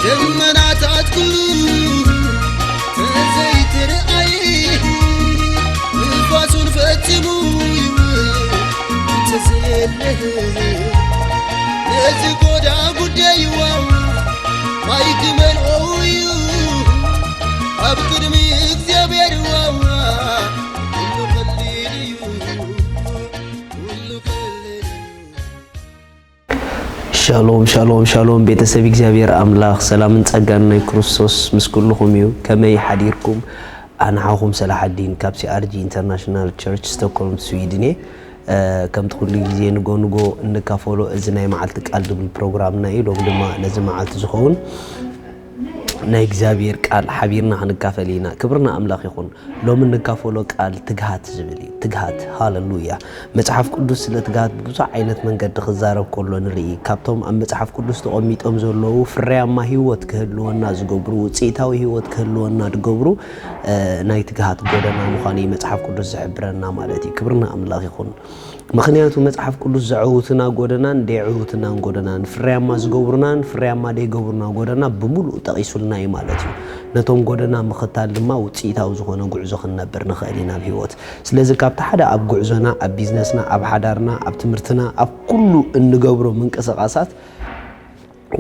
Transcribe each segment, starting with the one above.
ደመናታት ኩሉ ተዘይትርኣይ፣ ንፋሱን ፈጺሙ ይውል እንተዘየለ፣ ነዚ ጎዳ ጉዳይዋ ማይ ክመልኦ እዩ ኣብ ቅድሚ እግዚኣብሔር ዋዋ። ኩሉ ቀሊል እዩ፣ ኩሉ ቀሊል እዩ። ሻሎም ሻሎም ሻሎም፣ ቤተሰብ እግዚኣብሔር ኣምላኽ ሰላምን ጸጋን ናይ ክርስቶስ ምስ ኩልኹም እዩ። ከመይ ሓዲርኩም? ኣንሓኹም ሰላሓዲን ካብ ሲኣርጂ ኢንተርናሽናል ቸርች ስቶክሆልም ስዊድን እየ። ከምቲ ኩሉ ግዜ ንጎ ንጎ እንካፈሎ እዚ ናይ መዓልቲ ቃል ዝብል ፕሮግራምና እዩ። ሎም ድማ ነዚ መዓልቲ ዝኸውን ናይ እግዚኣብሔር ቃል ሓቢርና ክንካፈል ኢና። ክብርና ኣምላኽ ይኹን። ሎም እንካፈሎ ቃል ትግሃት ዝብል እዩ። ትግሃት፣ ሃለሉያ። መጽሓፍ ቅዱስ ስለ ትግሃት ብብዙሕ ዓይነት መንገዲ ክዛረብ ከሎ ንርኢ። ካብቶም ኣብ መጽሓፍ ቅዱስ ተቐሚጦም ዘለዉ ፍርያማ ህይወት ክህልወና ዝገብሩ፣ ውጽኢታዊ ህይወት ክህልወና ዝገብሩ፣ ናይ ትግሃት ጎደና ምዃኑ እዩ መጽሓፍ ቅዱስ ዝሕብረና ማለት እዩ። ክብርና ኣምላኽ ይኹን። ምኽንያቱ መጽሓፍ ቅዱስ ዘዕውትና ጎደናን ደይዕውትናን ጎደናን፣ ፍርያማ ዝገብሩናን ፍርያማ ደይገብሩና ጎደና ብምሉእ ጠቒሱልና እዩ ማለት እዩ። ነቶም ጎደና ምኽታል ድማ ውጽኢታዊ ዝኾነ ጉዕዞ ክንነብር ንኽእል ኢና ኣብ ህይወት። ስለዚ ካብቲ ሓደ ኣብ ጉዕዞና፣ ኣብ ቢዝነስና፣ ኣብ ሓዳርና፣ ኣብ ትምህርትና፣ ኣብ ኩሉ እንገብሮ ምንቅስቓሳት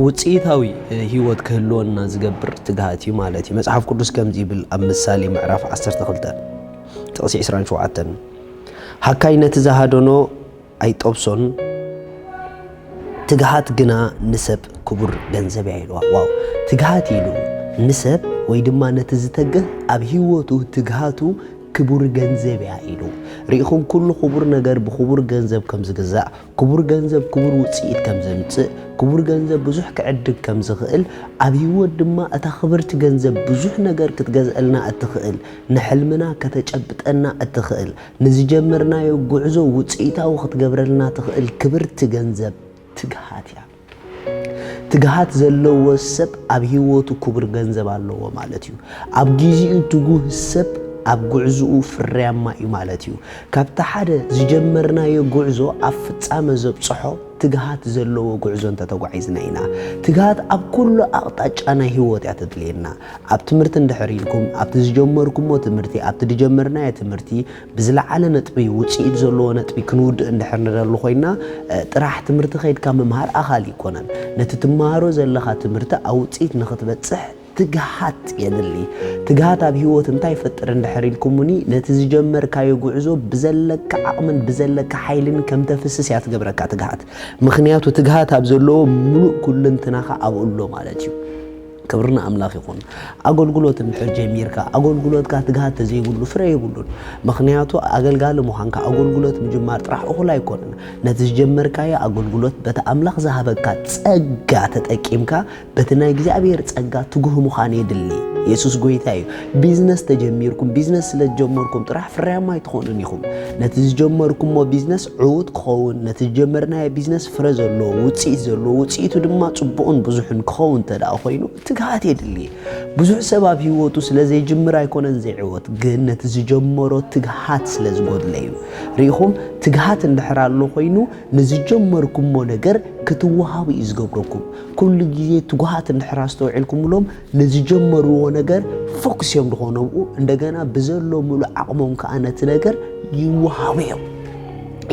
ውጽኢታዊ ህይወት ክህልወና ዝገብር ትግሃት እዩ ማለት እዩ። መጽሓፍ ቅዱስ ከምዚ ይብል ኣብ ምሳሌ ምዕራፍ ዓሰርተ ክልተ ጥቕሲ ዕስራን ሸውዓተን፣ ሃካይ ነቲ ዝሃደኖ ኣይጠብሶን፣ ትግሃት ግና ንሰብ ክቡር ገንዘብ እያ ኢልዋ። ዋው! ትግሃት ኢሉ ንሰብ ወይ ድማ ነቲ ዝተግህ ኣብ ህይወቱ ትግሃቱ ክቡር ገንዘብ እያ ኢሉ። ርኢኹም፣ ኩሉ ክቡር ነገር ብክቡር ገንዘብ ከም ዝግዛእ፣ ክቡር ገንዘብ ክቡር ውጽኢት ከም ዘምጽእ፣ ክቡር ገንዘብ ብዙሕ ክዕድግ ከም ዝኽእል፣ ኣብ ህይወት ድማ እታ ክብርቲ ገንዘብ ብዙሕ ነገር ክትገዝአልና እትኽእል፣ ንሕልምና ከተጨብጠና እትኽእል፣ ንዝጀመርናዮ ጉዕዞ ውጽኢታዊ ክትገብረልና ትኽእል ክብርቲ ገንዘብ ትግሃት እያ። ትግሃት ዘለዎ ሰብ ኣብ ህይወቱ ክቡር ገንዘብ ኣለዎ ማለት እዩ። ኣብ ጊዜኡ ትጉህ ሰብ ኣብ ጉዕዝኡ ፍርያማ እዩ ማለት እዩ። ካብቲ ሓደ ዝጀመርናዮ ጉዕዞ ኣብ ፍጻመ ዘብጽሖ ትግሃት ዘለዎ ጉዕዞ እንተተጓዒዝና ኢና። ትግሃት ኣብ ኩሉ ኣቕጣጫ ናይ ህይወት እያ ተድልየና። ኣብ ትምህርቲ እንድሕር ኢልኩም፣ ኣብቲ ዝጀመርኩሞ ትምህርቲ፣ ኣብቲ ዝጀመርናዮ ትምህርቲ ብዝለዓለ ነጥቢ፣ ውጽኢት ዘለዎ ነጥቢ ክንውድእ እንድሕር ንደሊ ኮይና፣ እ፣ ጥራሕ ትምህርቲ ከይድካ ምምሃር ኣኻሊ ኣይኮነን። ነቲ ትመሃሮ ዘለኻ ትምህርቲ ኣብ ውጽኢት ንኽትበጽሕ ትግሃት የድሊ። ትግሃት ኣብ ህይወት እንታይ ይፈጥር እንድሕር ኢልኩምኒ፣ ነቲ ዝጀመርካዮ ጉዕዞ ብዘለካ ዓቕምን ብዘለካ ሓይልን ከም ተፍስስ እያ ትገብረካ ትግሃት። ምኽንያቱ ትግሃት ኣብ ዘለዎ ምሉእ ኩልንትናኻ ኣብኡ ኣሎ ማለት እዩ። ክብሪ ንኣምላኽ ይኹን። ኣገልግሎት እንድሕር ጀሚርካ፣ ኣገልግሎትካ ትግሃት ተዘይብሉ ፍረ የብሉን። ምኽንያቱ ኣገልጋሊ ምዃንካ፣ ኣገልግሎት ምጅማር ጥራሕ እኹል ኣይኮነን። ነቲ ዝጀመርካዮ ኣገልግሎት በቲ ኣምላኽ ዝሃበካ ጸጋ ተጠቂምካ፣ በቲ ናይ እግዚኣብሔር ጸጋ ትጉህ ምዃን የድሊ። የሱስ ጐይታ እዩ። ቢዝነስ ተጀሚርኩም፣ ቢዝነስ ስለ ዝጀመርኩም ጥራሕ ፍርያማ ኣይትኾኑን ኢኹም። ነቲ ዝጀመርኩሞ ቢዝነስ ዕዉት ክኸውን፣ ነቲ ዝጀመርናዮ ቢዝነስ ፍረ ዘለዎ፣ ውጽኢት ዘለዎ፣ ውጽኢቱ ድማ ጽቡቕን ብዙሕን ክኸውን እንተ ደኣ ኮይኑ፣ ትግሃት የድሊ። ብዙሕ ሰብ ኣብ ህይወቱ ስለ ዘይጅምር ኣይኮነን ዘይዕወት፣ ግን ነቲ ዝጀመሮ ትግሃት ስለ ዝጎድለ እዩ። ርኢኹም፣ ትግሃት እንድሕር ኣሎ ኮይኑ፣ ንዝጀመርኩሞ ነገር ክትወሃቡ እዩ ዝገብረኩም። ኩሉ ግዜ ትጉሃት እንድሕር ኣስተውዒልኩምሎም፣ ንዝጀመርዎ ነገር ፎክስ እዮም ዝኾኑ ኣብኡ። እንደገና ብዘሎ ምሉእ ዓቕሞም ከኣ ነቲ ነገር ይወሃቡ እዮም።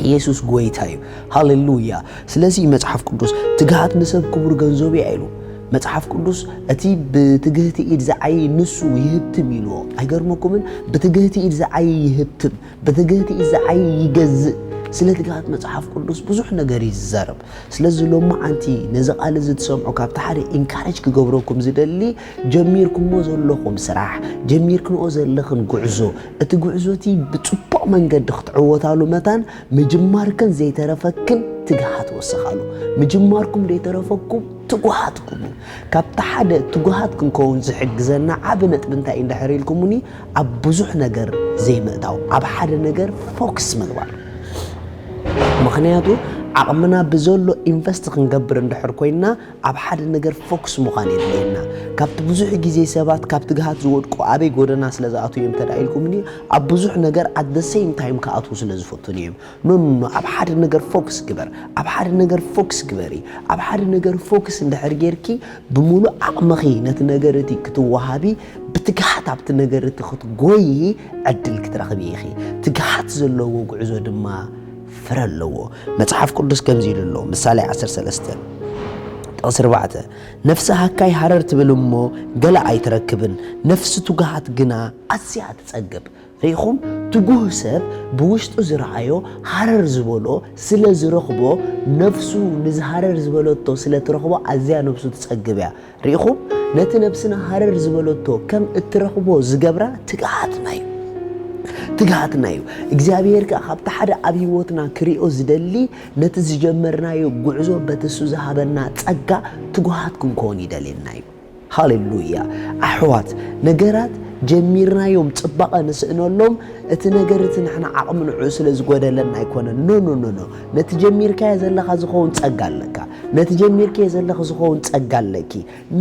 ኢየሱስ ጐይታ እዩ። ሃሌሉያ። ስለዚ መጽሓፍ ቅዱስ፣ "ትግሃት ንሰብ ክቡር ገንዘቡ እያ" ኢሉ። መጽሓፍ ቅዱስ፣ "እቲ ብትግህቲ ኢድ ዝዓዪ ንሱ ይህብትም" ኢልዎ። ኣይገርመኩምን? ብትግህቲ ኢድ ዝዓዪ ይህብትም፣ ብትግህቲ ኢድ ዝዓዪ ይገዝእ። ስለ ትግሃት መጽሓፍ ቅዱስ ብዙሕ ነገር እዩ ዝዛረብ። ስለዚ ሎማዓንቲ ነዚ ቃል እዚ ትሰምዑ፣ ካብቲ ሓደ ኢንካሬጅ ክገብረኩም ዝደሊ፣ ጀሚርኩሞ ዘለኹም ስራሕ፣ ጀሚርክንኦ ዘለኽን ጉዕዞ፣ እቲ ጉዕዞ እቲ ብጽቡቕ መንገዲ ክትዕወታሉ መታን፣ ምጅማርክን ዘይተረፈክን ትግሃት ወስኻሉ። ምጅማርኩም ዘይተረፈኩም ትጉሃት ኩኑ። ካብቲ ሓደ ትጉሃት ክንከውን ዝሕግዘና ዓቢ ነጥቢ እንታይ እዩ እንድሕር ኢልኩምኒ፣ ኣብ ብዙሕ ነገር ዘይምእታው፣ ኣብ ሓደ ነገር ፎክስ ምግባር። ምኽንያቱ ዓቕምና ብዘሎ ኢንቨስት ክንገብር እንድሕር ኮይንና ኣብ ሓደ ነገር ፎክስ ምዃን የድልየና። ካብቲ ብዙሕ ግዜ ሰባት ካብ ትግሃት ዝወድቁ ኣበይ ጎደና ስለ ዝኣትዉ እዮም እንተ ኢልኩምኒ፣ ኣብ ብዙሕ ነገር ኣት ደ ሴም ታይም ክኣትዉ ስለ ዝፈትኑ እዮም። ኖ ኖ ኖ፣ ኣብ ሓደ ነገር ፎክስ ግበር፣ ኣብ ሓደ ነገር ፎክስ ግበሪ። ኣብ ሓደ ነገር ፎክስ እንድሕር ጌርኪ ብምሉእ ዓቕምኺ ነቲ ነገር እቲ ክትወሃቢ፣ ብትግሃት ኣብቲ ነገር እቲ ክትጎይ ዕድል ክትረኽቢ ኢኺ። ትግሃት ዘለዎ ጉዕዞ ድማ ፍረ ኣለዎ። መጽሓፍ ቅዱስ ከምዚ ኢሉ ኣሎ፣ ምሳሌ ዓሰርተ ሰለስተ ጥቕሲ ኣርባዕተ፣ "ነፍሲ ሃካይ ሃረር ትብል እሞ ገለ ኣይትረክብን፣ ነፍሲ ትጉሃት ግና ኣዝያ ትጸግብ።" ርኢኹም? ትጉህ ሰብ ብውሽጡ ዝረኣዮ ሃረር ዝበሎ ስለ ዝረኽቦ፣ ነፍሱ ንዝሃረር ዝበለቶ ስለ ትረኽቦ ኣዝያ ነፍሱ ትጸግብ እያ። ርኢኹም? ነቲ ነብስና ሃረር ዝበለቶ ከም እትረኽቦ ዝገብራ ትግሃትና እዩ። ትግሃትና እዩ። እግዚኣብሔር ከኣ ካብቲ ሓደ ኣብ ህይወትና ክሪኦ ዝደሊ፣ ነቲ ዝጀመርናዮ ጉዕዞ በቲ እሱ ዝሃበና ጸጋ ትጉሃት ክንከውን ይደልየና እዩ። ሃሌሉያ። ኣሕዋት፣ ነገራት ጀሚርናዮም ጽባቐ ንስእነሎም፣ እቲ ነገር እቲ ንሕና ዓቕሚ ንዕኡ ስለ ዝጎደለና ኣይኮነን። ኖ፣ ኖ፣ ኖ፣ ኖ። ነቲ ጀሚርካዮ ዘለኻ ዝኸውን ጸጋ ኣለካ። ነቲ ጀሚርካዮ ዘለኺ ዝኸውን ጸጋ ኣለኪ።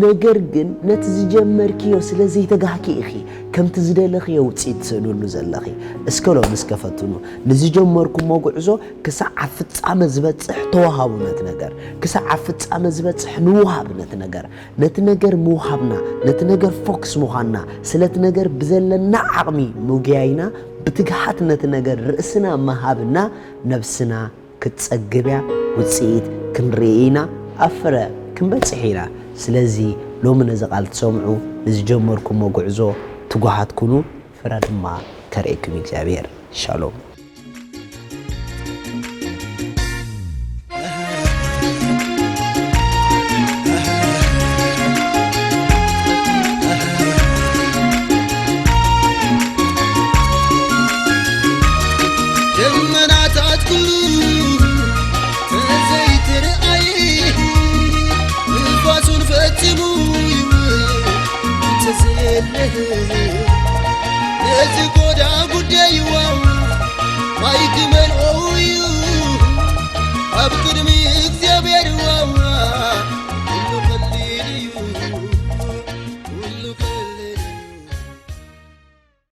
ነገር ግን ነቲ ዝጀመርክዮ ስለ ዘይተጋህኪ ኢኺ ከምቲ ዝደለኽዮ ውጽኢት ትስእንሉ ዘለኺ። እስከ ሎሚ እስከ ፈትኑ። ንዝጀመርኩሞ ጉዕዞ ክሳዕ ኣብ ፍጻመ ዝበጽሕ ተዋሃቡ ነቲ ነገር። ክሳዕ ኣብ ፍጻመ ዝበጽሕ ንውሃብ ነቲ ነገር። ነቲ ነገር ምውሃብና፣ ነቲ ነገር ፎክስ ምዃንና፣ ስለቲ ነገር ብዘለና ዓቕሚ ምጉያይና፣ ብትግሃት ነቲ ነገር ርእስና ምሃብና፣ ነብስና ክትጸግብ እያ፣ ውጽኢት ክንርኢ ኢና፣ ኣብ ፍረ ክንበጽሕ ኢና። ስለዚ ሎሚ ነዚ ቃል ትሰምዑ፣ ንዝጀመርኩሞ ጉዕዞ ትጉሃት ኩኑ፣ ፍረ ድማ ከርእየኩም እግዚኣብሔር። ሻሎም። ደመናታት ኩሉ ተዘይትርኣይ፣ ንፋሱን ፈጺሙ ይውል ተዘየለ። ነዚ ጎዳ ጉዳይዋ ማይ ክመልኦ እዩ ኣብ ቅድሚ